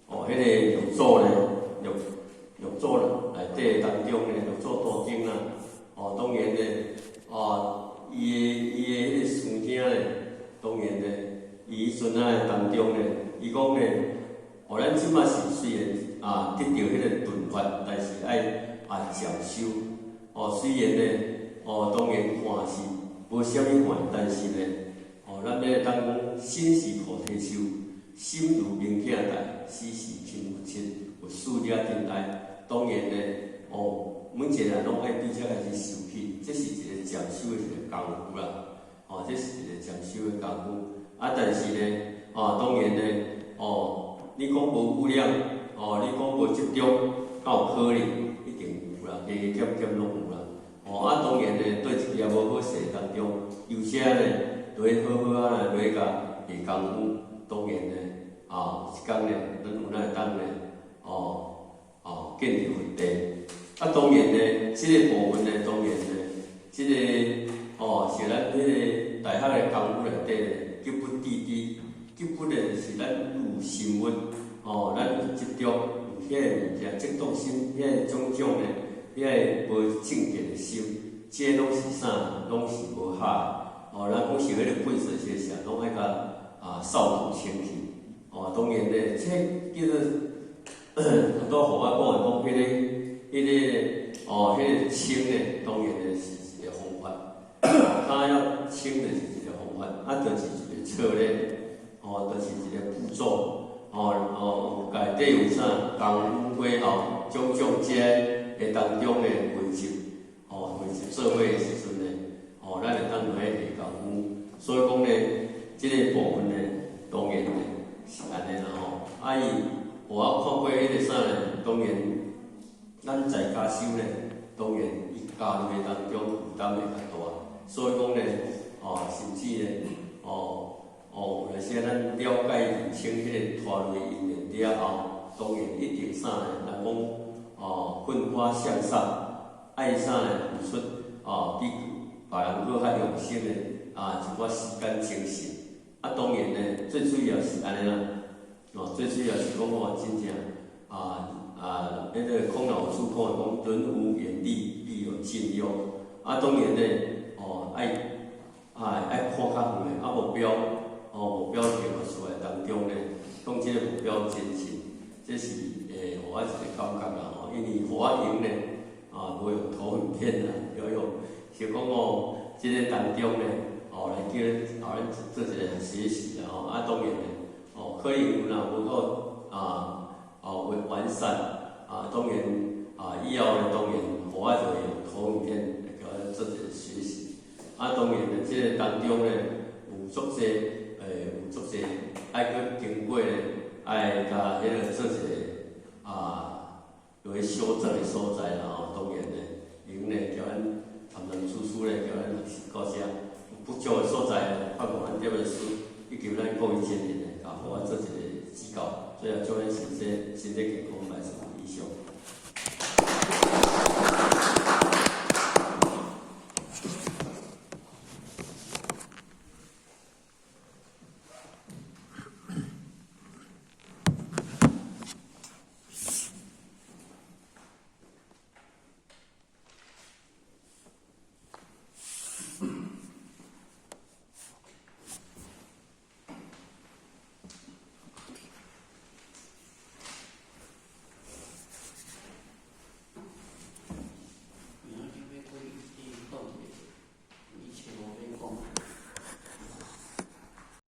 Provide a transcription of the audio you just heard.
哦，彼个六祖咧，六祖內底當中咧，六祖壇經啦，哦，當然咧，哦，伊的彼個師兄咧，當然咧，伊彼陣仔當中咧，伊講咧，哦，咱這馬是雖然啊得著彼個頓法，但是愛啊漸修，哦，雖然咧，哦，當然看是無啥物看，但是咧，哦，咱欲當講心是菩提樹，心如明鏡台，時時勤拂拭，勿使惹塵埃。當然咧，哦，每一個人攏愛對這開始修起，這是一個漸修的一個功夫啦。哦，這是一個漸修的功夫。啊，但是咧，哦，當然咧，哦，你講無污染，哦，你講無執著，敢有可能？一定有啦，加加減減攏有啦。哦，啊，當然咧，對一件無好勢當中，有時咧，就會好好啊，來共下功夫。當然咧，啊，有一工咧，咱有哪會當咧，哦，哦，見著佛地。啊，當然咧，這個部分咧，當然咧，這個哦，是咱彼個大學的功夫內底咧，急不滴滴，急不咧是咱有心物，哦，咱有執著，有遐個物件，這動心，遐個種種咧，遐個無正見的心，這攏是啥？攏是無好。哦，咱講是彼個糞掃時時，攏愛共啊掃除清氣。哦，當然咧，這叫做拄予我講的講，彼個哦，彼個清咧，當然咧是一個方法。較要清的是一個方法，啊，就是一個策略，哦，就是一個步驟，哦哦，內底有啥功夫火候，種種這的當中的規則，哦，規則做伙的時陣咧，哦，咱會當落去下功夫。所以講咧，這個部分咧，當然咧是按呢啦吼。啊，伊我看過彼個啥咧，當然咱在家修咧，當然伊家裡當中負擔會較大。所以講咧，哦，甚至咧，哦哦，有時咱了解認清彼個拖累因緣了後，當然一定啥咧，人講哦，奮發向上，愛啥咧付出哦，比別人閣較用心的啊，一寡時間精神。啊，當然咧，最主要是按呢啦，哦，最主要是講哦，真正啊啊，彼個孔老師講的講，人無遠慮，必有近憂。啊，當然咧，哦，愛啊愛看較遠的，啊目標，哦目標定出來當中咧，向這個目標前進，這是予我一個感覺啦吼。因為予我用咧，啊無用投影片啦，要用是講哦，這個當中咧，哦來叫予咱做一個學習啦吼。啊當然咧，哦可能有若無夠啊，哦完完善，啊當然啊以後咧當然予我就會用投影片來叫咱做一個學習。啊，當然咧，這個當中咧有足濟，有足濟愛閣經過咧，愛共彼個做一個啊，有個修正的所在啦吼。當然咧，𪜶咧叫咱談談處處咧，叫咱學習到遮，不足的所在，發予咱這本書，以及咱各位前人咧，共予我做一個指教。最後祝咱身體健康，萬事如意。